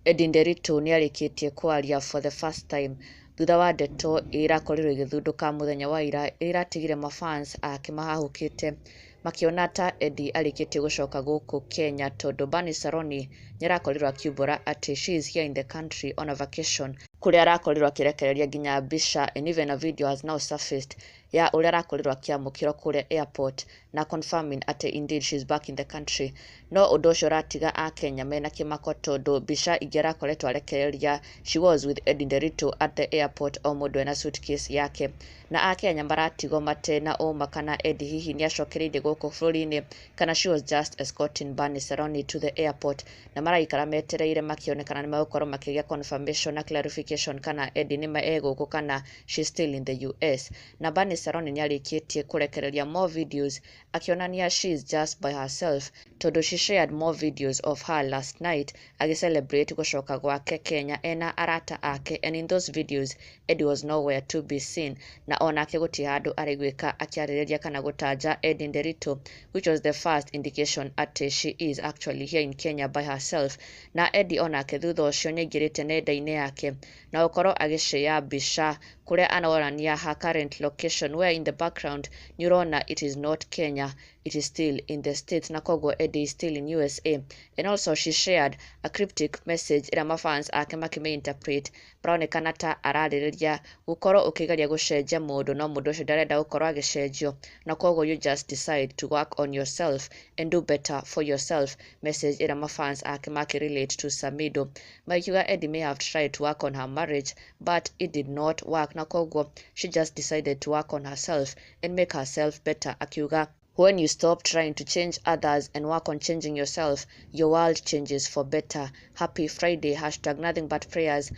Eddie Nderitu nĩarĩkĩtie kwaria for the first time thutha wa ndeto irakorirwo igĩthundũka mũthenya wa ira ĩrĩa ĩratigire mafans ake mahahũkĩte makĩona ta Eddie arĩkĩtie gũcoka gũkũ Kenya, tondũ Bernice Saroni nĩarakorirwo akiumbũra atĩ she is here in the country on a vacation, kũrĩa arakorirwo akĩrekereria nginya mbica, and even a video has now surfaced ya ũrĩa arakorirwo akĩamũkĩrwo kũrĩa airport na confirming atĩ indeed she is back in the country. No ũndũ ũcio ũratiga akenya mena kĩmako, tondũ mbica ingĩ arakoretwo arekereria, she was with Eddie Nderitu at the airport, o mũndũ ena suitcase yake, na akenya maratigwo matena ũma kana Eddie hihi nĩacokereirie gũkũ bũrũri-inĩ kana she was just escorting Bernice Saroni to the airport, na maraikara metereire makĩonekana nĩ megũkorwo makĩgĩa confirmation na clarification kana Eddie nĩma e gũkũ kana she's still in the US. Na Bernice Saroni nĩarĩkĩtie kũrekereria more videos akĩonania she is just by herself, tondũ she shared more videos of her last night agĩcelebrate gũcoka gwake Kenya ena arata ake, and in those videos Eddie was nowhere to be seen, na onake gũtirĩ handũ araiguĩka akĩarĩrĩria kana gũtanja Eddie Nderitu, which was the first indication atĩ she is actually here in Kenya by herself. Na Eddie onake thutha ũcio nĩaingĩrĩte nenda-inĩ yake na gũkorwo agĩshare mbica kũrĩa aronania her current location, where in the background nĩ ũrona it is not Kenya, it is still in the States, na koguo Eddie is still in USA. And also she shared a cryptic message ĩrĩa mafans ake makĩmĩinterpret maronekana ta ararĩrĩria gũkorwo ũkĩgeria gũcenjia mũndũ no mũndũ ũcio ndarenda gũkorwo agĩcenjio, na koguo you just decide to work on yourself and do better for yourself, message ĩrĩa mafans ake makĩrelate to Samido, makiuga Eddie may have tried to work on her marriage but it did not work, na koguo she just decided to work on herself and make herself better, akiuga, "When you stop trying to change others and work on changing yourself, your world changes for better. Happy Friday, #NothingButPrayers,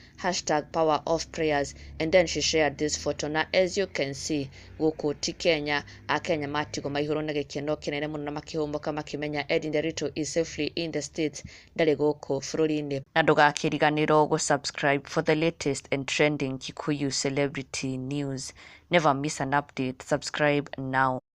#PowerOfPrayers." And then she shared this photo. Na as you can see, gũkũ ti Kenya. Akenya matigwo maihũrwo na gĩkeno kĩnene mũno na makĩhũmũka makĩmenya Eddie Nderitu is safely in the States, ndarĩ gũkũ bũrũri-inĩ. Na ndũgakĩriganĩrwo gũ-subscribe for the latest and trending Kikuyu celebrity news. Never miss an update. Subscribe now.